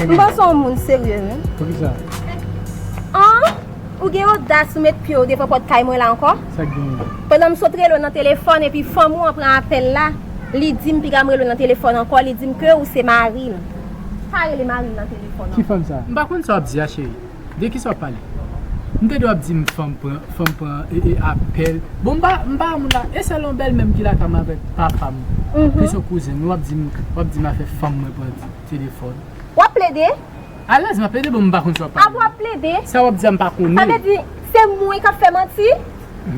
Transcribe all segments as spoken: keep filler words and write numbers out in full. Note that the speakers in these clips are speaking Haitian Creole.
M panse w moun serye, wi. Poukisa? An? Ou gen odas ou met pye w devan pòt kay mwen la ankò? Sa k genyen? Pandan m sot rele w nan telefòn epi fanm ou an pran apèl la, li di m piga m rele w nan telefòn ankò, li di m ke ou se mari l. Pa rele mari l nan telefòn ankò. Ki fanm sa? M pa konn sa w ap di a, cheri. De kisa w ap pale? M tande w ap di m fanm pran, fanm pran e, e apèl. Bon, m pa, m pa moun la. E sèl yon bèl menm ki lakay mwen avèk papa m. Mhm. Plis yon kouzen m. W ap di m, w ap di m afè fanm mwen pran telefòn. W ap plede? Alèz, m ap plede, bon, m pa konn sa w ap pale. A, w ap plede? Sa w ap di a, m pa konnen. Sa vle di, se mwen k ap fè manti?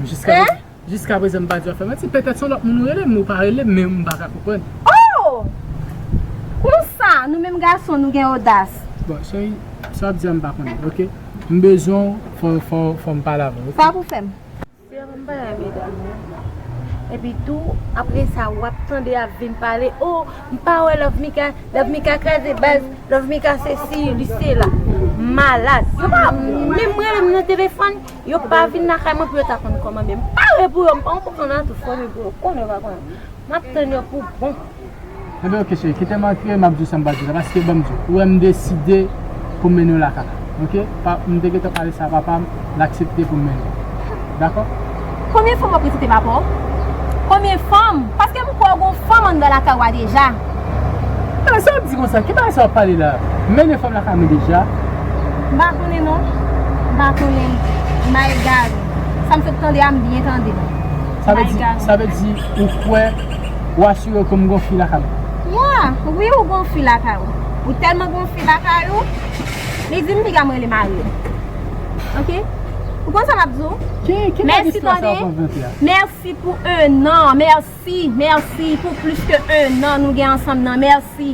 Jiska, hein? Jiskaprezan, m pa di w ap fè manti. Petèt se yon lòt moun ou rele, men ou pa rele m, men m pa ka konprann. Oh! Konsa, nou menm gason, nou gen odas. Bon, cheri, sa w ap di a, m pa konnen, oke? M bezwen w, fò, fò, fò m pale avè w, oke? Sa pou fè m? Se yon bagay medam yo. Epi tou, apre sa, w ap tande y ap vin pale, "Oh, m pa wè Love Mika, Love Mika kraze baz, Love Mika sesi, li sela." Malad. Yo pa menm rele m nan telefòn, yo pa vin lakay mwen pou yo ta konn kòman, men m pare pou yo, m pa yon konprann tou fò, men pou yo konnen yo pa konnen. M ap tann yo pou bon. Enben, oke, cheri, kite m antre, m ap di w sa m pral di w la, paske ban m di w, ou wè m deside pou m mennen w lakay la, oke? Pa, m te gentan pale sa a papa m, l aksepte pou m mennen w. Dakò? Konbyen fanm w ap retete papa w? Konbyen fanm? Paske m kwè w gon fanm anndan lakay w a deja. Ala, sa w ap di konsa? Ki bagay sa w ap pale la? M mennen fanm lakay mwen deja. M pa konnen non. M pa konnen. M pa egare. Sa m sot tande a, m byen tande. Sa vle di, sa vle di ou kwè ou asire ke m gon fi lakay mwen? Ya, wi, ou gon fi lakay ou. Ou tèlman gon fi lakay ou, li di m piga m rele mari w. Oke? Ou konn sa m ap di w? Ki, ki mèsi tande. Mèsi pou un an. Mèsi, mèsi pou plis ke un an nou gen ansanm nan. Mèsi.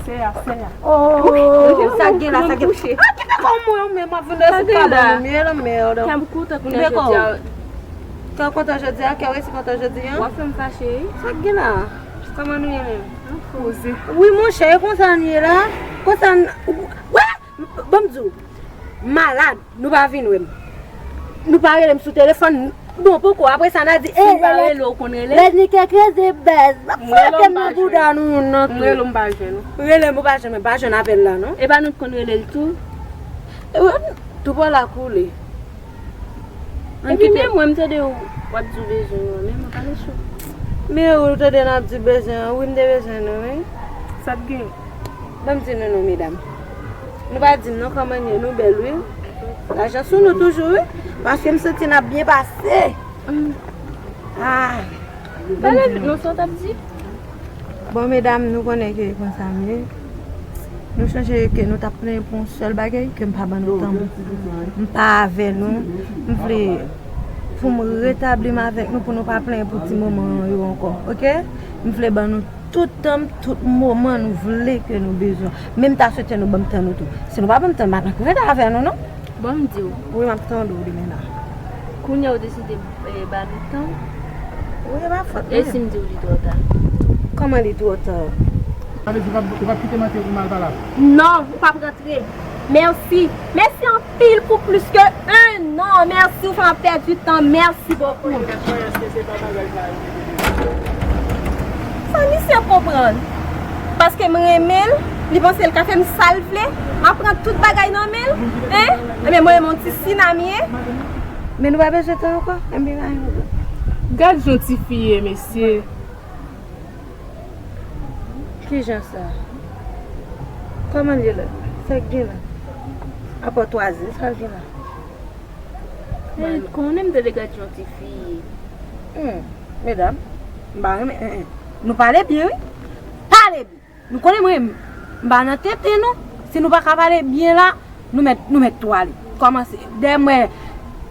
Sè a, sè a. Oh, sa gen la, sa gen. Ah, kite kò mwen, mwen, mwen vin sou kabann mwen la, mèd. Kè m kontan konnen jodi a. Kè w kontan jodi a, kè w resi kontan jodi a. W ap fè m fache, wi. Sa gen la? Kòman nou ye menm? Poze. Wi, monchè, e konsa nou ye la. Konsa n-, wè, ban m di w. Malad. Nou pa vin wè m. Nou pa rele m sou telefòn. Bon, poko, apre sa, n a di, si m pa rele, ou konn rele? Lè ni kè kreze bèz. M ap frape m nan bouda nou youn nan tou. M rele w, m pa jwenn ou. Rele m, ou pa jwenn mwen, pa jwenn apèl la, non. E pa nou t konn rele l tou? E wè, tou pa la koule. Epi menm mwen, m tande w ap di w bezwen mwen, men mwen pa nan cho. Men ou tande n ap di bezwen an, wi, m te bezwen nou, wi. Sa t gen? Ban m di nou non, medam. Nou pa di m non kòman n ye, nou bèl wi. Lajan sou nou toujou wi. Paske m santi n ap byen pase. Ah. Pale vit non, sa w t ap di? Bon, medam, nou konnen ke konsa m ye. Nou chonje ke nou t ap plenyen pou yon sèl bagay, ke m pa ban nou tan. M pa avè nou. M vle pou m retabli m avèk nou, pou nou pa plenyen pou ti moman yo ankò, oke? M vle ban nou tout tan m, tout moman nou vle ke nou bezwen. Men m ta swete nou ban m tan nou tou. Si nou pa ban m tan, m pa t anvi rete avè nou, non. Bon, m di w. Wi, m ap tande w demen la. Kounye a ou deside, eh, ba nou tan. Wi, e pa fòt mwen. E si m di w li twò ta? Kòman li twò ta? Sa vle di ou p ap, ou p ap kite m antre pou m al pale avè w? Non, ou p ap rantre. Mèsi. Mèsi anpil pou plis ke un an. Mèsi, ou fè m ap pèdi tan. Mèsi bokou. Sa misye konprann? Paske m renmen l, li panse l ka fè m sa l vle. M ap pran tout bagay nan men l. Hein? Ebyen, mwen menm yon ti sinam ye. Men nou pa bezwen tan ankò. Ebyen, pa gen pwoblèm. Gad jan ti fi ye, mesye. Kijan sa? Kòman l ye la? Sa k gen la? Apa twaze, sa l gen la? Konnen m te degad yon ti fi. Hmm, medam, m pa renmen, en, en. Nou pale byen, wi. Pale byen. Nou konnen mwen, m pa nan tenten, non. Si nou pa ka pale byen la, nou mèt, nou mèt tou ale. Kòmanse. Dèyè m wè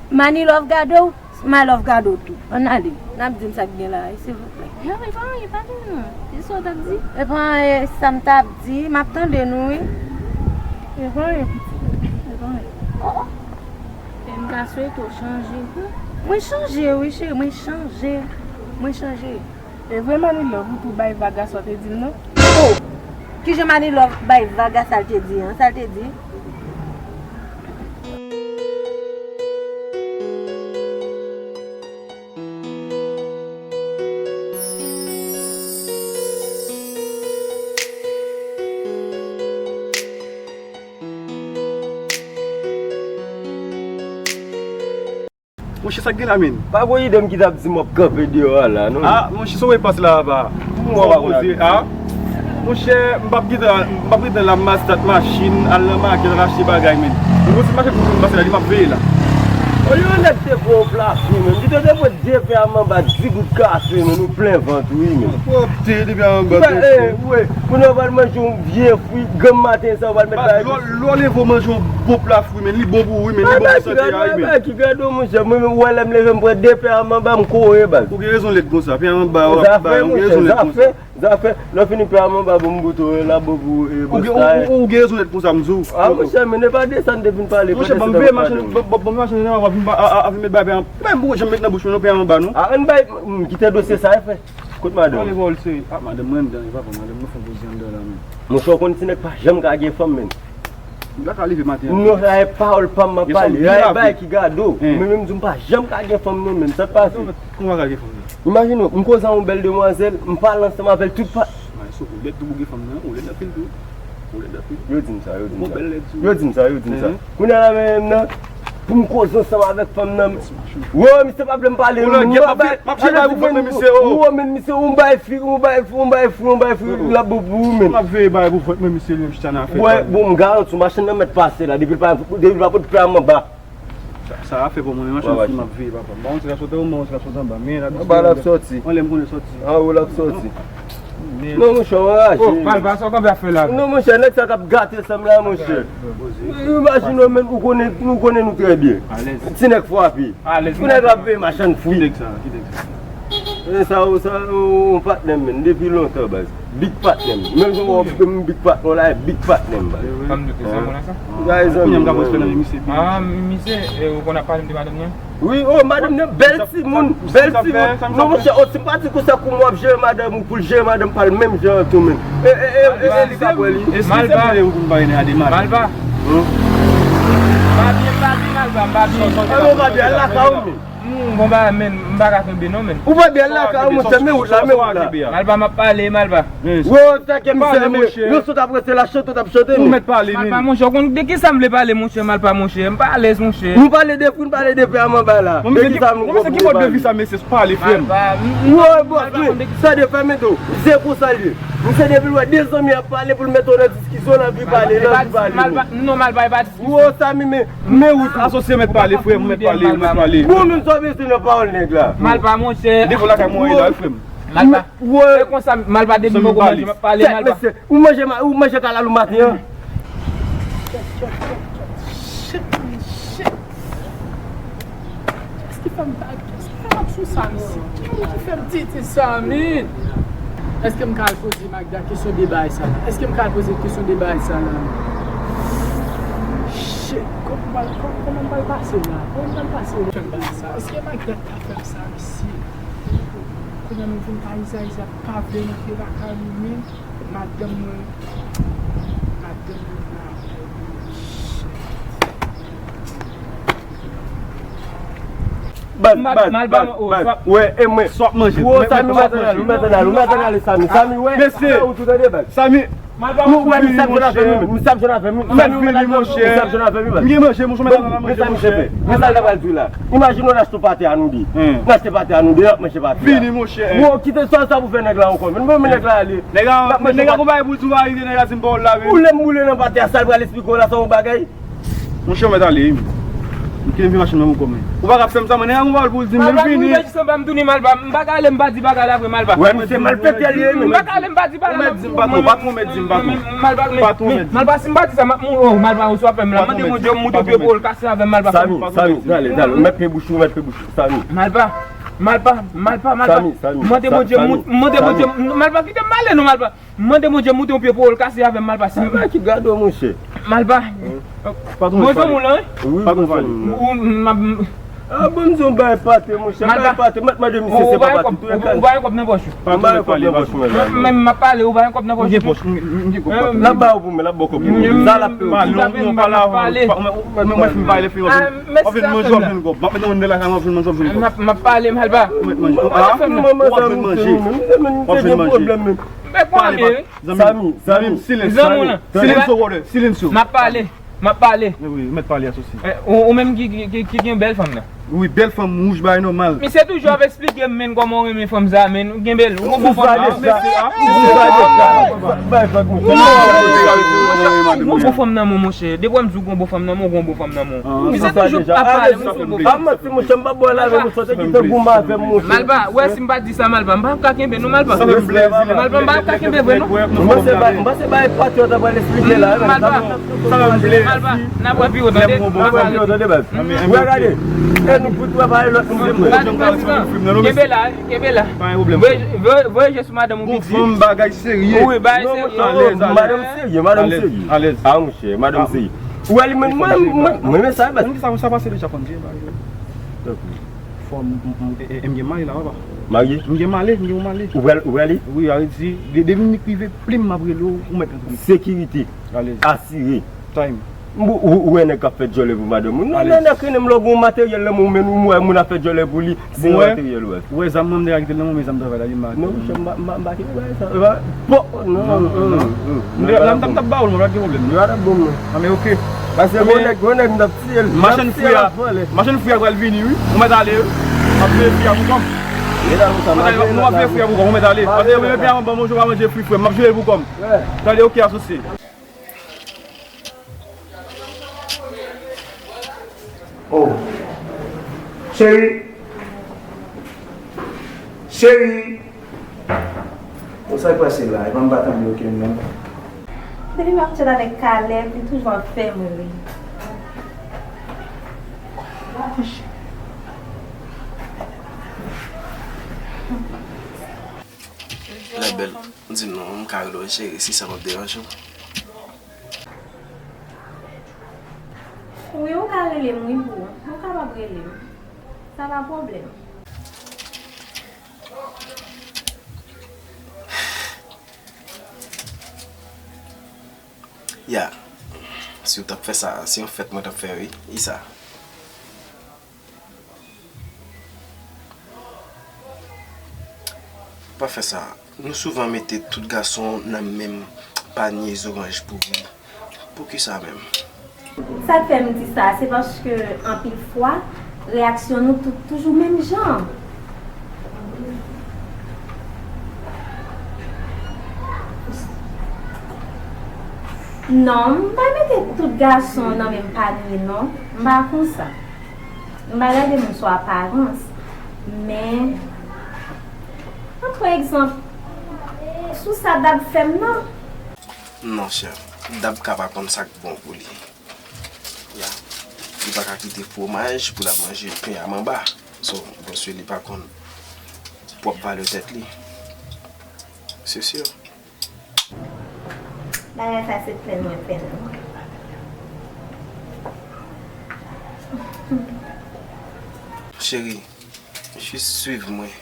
Manilove gade w, Manilove gade w tou. Ann ale. N ap di m sa k gen la, wi, silvouplè. Non, e pa anyen, pale non. Se sa w t ap di? E pa anyen, sa m t ap di, m ap tande nou, wi. E pa anyen, pitit. E pa anyen. Oh, oh. E m ta swete w chanje tou. Mwen chanje, wi, cheri, mwen chanje. Mwen chanje. E vre Manilove, ou tou bay vag a sa w te di m nan? Oh! Kijan Manilove bay vag a sa l te di an? Sa l te di? Monchè, sa k gen la, menm? Pa gon ide m ki t ap di m w ap kanpe deyò a la, non. Ah, monchè, sa w wè pase la, apa? Mwen pa konn. Ah, monchè, m p ap gentan, m p ap gentan la, m a stat machin, al nan makèt, al achte bagay, menm. Mwen, si machin pou m pase la, li m ap veye la. Olye yon nèg te pran yon pla fri, menm. Li te dwe pran de pè a manba, di goud kafe, menm. Ou plen vant, wi, menm. Pwòpte, de pè a manba. Ou pa, eh, wi. Kounye a w pral manje yon vye fri, granm maten sa, w pral met bagay. Lè w leve w manje yon bon pla fri, menm. Li bon pou ou, wi, menm. Li bon pou sante a, wi, menm. Ki gade w, monchè. Mwen menm, ou wè lè m leve, m pran de pè a manba, m kore, baz. Ou gen rezon lèd konsa. Pè a manba, w ap bay, ou gen rezon lèd konsa. Zafè, monchè, zafè. Lè w fini pè a manba, bon, m boute w, la bon pou ou, e, bòs la. Ou gen rezon lèd konsa, m di w. Ah, monchè, men ne pa desann depi n pale. Monchè, ban m veye machin, ban m veye machin, w ap vin met bay pè a. Mwen, m poko janm met nan bouch mwen, non, pè a manba, non. Ah, ann bay, m kite dosye sa, e frè. Kot madanm? Pale pawòl serye. Ah, madanm mwen anndan, e papa, madanm mwen fè koze anndan la, menm. Monchè, w konn ti nèg pa janm ka gen fanm, menm. M pa ka leve maten an. Non, sa e pawòl pa m m ap pale. Sa e bagay ki gade w. Mwen menm, m di w, m pa janm ka gen fanm, non, menm. Sa k pase? Kòman w pa ka gen fanm, non? Imajine w, m koze a yon bèl demwazèl, m pale ansanm avè l tout pa. Maestro, ou lèd tou pou gen fanm, non? Ou lèd anpil tou. Ou lèd anpil. Yo di m sa, yo di m sa. Yo di m sa, yo di m sa. Kounye a la, menm nan, pou m koze ansanm avèk fanm nan. Wo, misye pa vle m pale, non. M ap jere bay pou vòt, men misye, oh. Wo, men misye, yon bay fri, yon bay fri, yon bay fri, yon bay fri, l ap bon pou ou, men. M ap veye bay pou vòt, men misye, li menm chita nan afè. Wè, bon, m garanti w, machin nan mèt pase la, depi l pa, depi l pa pot pè a manba. Sa, sa afè pou mwen, men machin nan fini, m ap veye, papa. M pa konn si l ap soti anwo, m pa konn si l ap soti anba, men la. Anba l ap soti. Anlè m konnen soti. Anwo l ap soti. Non, monchè, w anraje. Oh, Malva, sa w konn ap fè la, menm? Non, monchè, nèg sa k ap gate sa m la, monchè. Imajine w, menm, ou konnen, nou konnen nou trè byen. Alèz. Ti nèg frape. Alèz. Pou nèg ap veye machann fwi. Ki nèg sa? Ki nèg sa? E sa, sa, yon patnè m, menm, depi lontan, baz. Big patnè m. Menm jan w wè m big patnè w la, e big patnè m, baz. Pa m doute, se moun sa? Gade, zanmi m, mwen. Ah, misye, e, ou konn ap pale m de madanm nan? Wi, oh, madanm nan bèl timoun, bèl timoun. Non, monchè, oh, si m pa di konsa kouman w ap jere madanm ou pou l jere madanm pa l menm jan an tou, menm. E, e, e, e, e, li ka pran li. Malva. Malva. M pa byen, m pa byen, Malva, m pa byen. Sa w pa byen, al lakay ou, menm. Hmm, bon, ba, men, m pa ka kenbe, non, men. Ou pa byen, al lakay ou, monchè, men wout la, men wout la. Malva, m ap pale, Malva. Wo, sa ke misye, men, nou sot ap rete la, chante, t ap chante, men. Ou mèt pale, men. Malpa, monchè, ou konn de ki sa m vle pale, monchè, Malpa, monchè? M pa alèz, monchè. Nou pale de fri, nou pale de pè a manba la. De ki sa nou konn pale? Sa, mesye, pale, frè m. Malpa, m, m, Malpa, konn de ki sa. Tande, fèmen do. Se konsa l ye. Misye depi l wè de zanmi ap pale pou l mete w nan diskisyon, l anvi pale, l anvi pale. Malpa, non, Malpa, e pa diskisyon. Wo, Samy, men, men wout ou. Asosye, mèt pale, frè m, mèt pale, mèt pale. Bon, menm sa w bezwen nan pawòl nèg la. Malpa, monchè. Devan lakay mwen, la, frè m. Malpa. E konsa, Malpa, depi m poko manje, m ap pale, Malpa. Mesye, ou manje ma-, ou manje kalalou maten an? Shit, shit. Kiyès ki fè m ta-, kiyès ki fè m ap sou sa, mesye? Ki moun ki fè m tete sa, men? Èske m ka al poze Magda kesyon de bagay sa la? Èske m ka al poze kesyon de bagay sa la? Shit, kòman m pral, kòman, kòman m pral pase la? Kòman m pral pase la? Fè m bagay sa. Èske Magda ta fè m sa, mesye? Kounye a nou vin ka iza iza pa vle rantre lakay nou menm. Madanm mwen, madanm mwen pa vle. Baz, baz, baz, baz. Wè, e mwen. Sa w ap manje. Ou mèt, ou mèt, ou mèt anale, ou mèt anale, Samy. Samy, wè. Mesye. Ou tou tande, baz. Samy. Ou wè, misye ap jwenn avè m, misye ap jwenn avè m. Mèt vini, monchè. Misye ap jwenn avè m, baz. M gen manje, monchè, mèt anale manje, monchè. Men sa l ta pral di w la. Imajine w n achte pate a nou de. N achte pate a nou de, n ap manje pate a. Vini, monchè. Ou kite sa, sa pou fè nèg la ankò. Men bon, men nèg la ale. Nèg la, nèg la gon bagay pou di w, nèg la di m pawòl la, men. Boule m boule nan pate a, sa l pral eksplike w la, sa yon bagay. Monchè, ou mèt ale, wi. M kite m vin machin nan pou kò m. Ou pa ka fè m sa, mwen, nèg la gon pawòl pou l di m, men m vini. Malpa, m pa ka ale, m pa di bagay la vre, Malpa. Wè, misye malfektè li ye, men. M pa ka ale, m pa di bagay la. Ou mèt di m patwon, patwon, ou mèt di m patwon. Malpa, men, patwon, men, mèt di m. Malpa, si m pa di sa, m ap mouri, oh, Malpa, ou swa fè m la. Mande Bondye, m moute pye pou l kase avè m, Malpa. Samy, Samy, dale, dale, ou mèt pye bouch ou, ou mèt pye bouch ou, Samy. Malpa, Malpa, Malpa, Malpa. Samy, Samy, mande Bondye, mande Bondye, Malpa, kite m pale, non, Malpa. Mande Bondye moute yon pye pou w l kase avè m, Malpa. Malpa ki gade w, monchè. Malpa. Patwon, mwen zanmi w lan, wi. Wi, patwon, pale. Ou, m ap, m. Ah, bon, m di w bay pate, monchè, bay pate. M ap mande misye se pa pate. Ou pa gen kòb nan pòch ou. M pa gen kòb nan pòch mwen la. Men m ap pale, ou pa gen kòb nan pòch ou. M gen pòch, m gen kòb. L ap ba w pou mwen, l ap ba w kòb pou mwen. Sa l ap fè w. Pale, non, non, pale avan. Mwen, mwen, mwen fin pale, fin, w ap vin manje, w ap jwenn kòb. M ap mete moun nan lakay mwen, w ap vin manje, w ap jwenn kòb. M ap, m ap pale, Malpa. W ap jwenn manje. Ah, w ap jwenn manje. W ap jwenn manje. Mèt pale, pa. Zanmi, zanmi, silence. Zanmi w lan. Silence, brother, silence. M ap pale, m ap pale. Wi, wi, mèt pale, asosye. Eh, ou, ou menm ki, ki, ki, ki gen bèl fanm nan. Wi, bèl fanm wouj, bagay nòmal. Misye toujou ap eksplike m, men, kòman w renmen fanm sa, men, ou kenbe l, ou gon bon fanm nan. Ou gon bon fanm nan men w, monchè. Depi w wè m di w gon bon fanm nan men w, ou gon bon fanm nan men w. Misye toujou ap pale, m gon bon fanm. Pa manti, monchè, m pa bò la, men ou soti ki te goumen avè m, monchè. Malba, ou wè si m pa t di sa, Malba, m pa ka kenbe non, Malba. Malba, m pa ka kenbe vre non. M panse bagay patriyòt ap pral eksplike la. Malba, Malba, n ap wè pi wo, tande? N ap wè pi wo, tande, baz. Wè, gade. E nou fout wè bagay lòt nou vle. Kenbe la, kenbe la. Pa gen pwoblèm. Voye, voye, voye je sou madanm ou piti. Bon, fanm bagay serye. Wi, bagay serye. Alèz, alèz. Madanm serye, madanm serye. Alèz. A, monchè, madanm serye. Ou wè li menm, mwen, mwen, mwen, men sa, baz. Sa, sa pase deja, konn byen, baz. Fò m, m, m, e, e, m gen mari la, papa. Marye? M gen mari, m gen yon mari. Ou pral, ou prale? Wi, a di, de, depi m rive, plim m ap rele w, ou mèt antre. Sekirite. Alèz. Asire. Time. Ou, ou, ou wè nèg k ap fè djòlè pou madanm ou. Non, non, nèg ki menm lè w gen yon materyèl nan men w, ou wè moun ap fè djòlè pou li, se yon materyèl ou wè. Ou wè zam nan, m deja kite l nan men w, men zam travay la, li m pa. Non, monchè, m pa, m pa, m pa kite bagay sa. E pa, po, non, non, non, non. M te, la, m t ap, m t ap ba w l, mwen, pa t gen pwoblèm, non. Yo, pa t ap bon, non. A, men oke. Paske gon nèg, gon nèg m t ap tiye l. Machann fwi a, machann fwi a pral vini, wi. Ou mèt ale, wi. M ap veye fwi a pou kòm. Nou ap veye fwi a pou kòm, ou mèt ale. Paske yo menm epi avan ban manje, ou pa manje fwi frè m. M ap jere l pou kòm. Tande, oke, asosye. Oh. Cheri. Cheri. Bon, sa k pase la? Epa m pa tande okenn non. Depi m ap chat avèk Caleb, li toujou ap fè m ri. Lè bèl, di m non, m ka rele w cheri, si sa p ap deranje w. Wi, ou ka rele m, wi, boo. Ou kapab rele m. Sa pa pwoblèm. Ya, si w t ap fè sa, se yon fèt mwen t ap fè, wi, Isa. Pa fè sa. Nou souvan mete tout gason nan menm panye zoranj pouri. Poukisa menm? Sa k fè m di sa, se paske anpil fwa, reyaksyon nou tout toujou menm jan. Non, m pa mete tout gason nan menm panye, non. M pa konsa. M pa gade moun sou aparans. Men, an pran egzanp, sou sa Dab fè m nan. Non, chè. Dab ka pa konn sa k bon pou li. Ya. Li pa ka kite fwomaj pou l ap manje pen a manba. So, paske li pa konn pwòp valè tèt li. Se si. Bagay sa se plenn mwen plenn. Cheri, jis swiv mwen.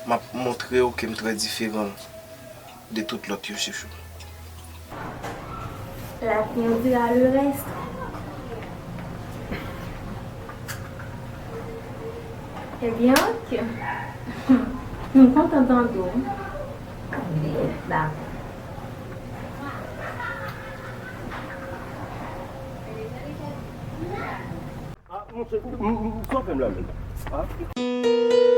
M ap montre w ke m trè diferan de tout lòt yo, chouchou. L'avenir dira le reste. Ebyen, oke. M kontan tande w. Dakò. Ah, monchè, m, m, m, sa w fè m la menm? Ah.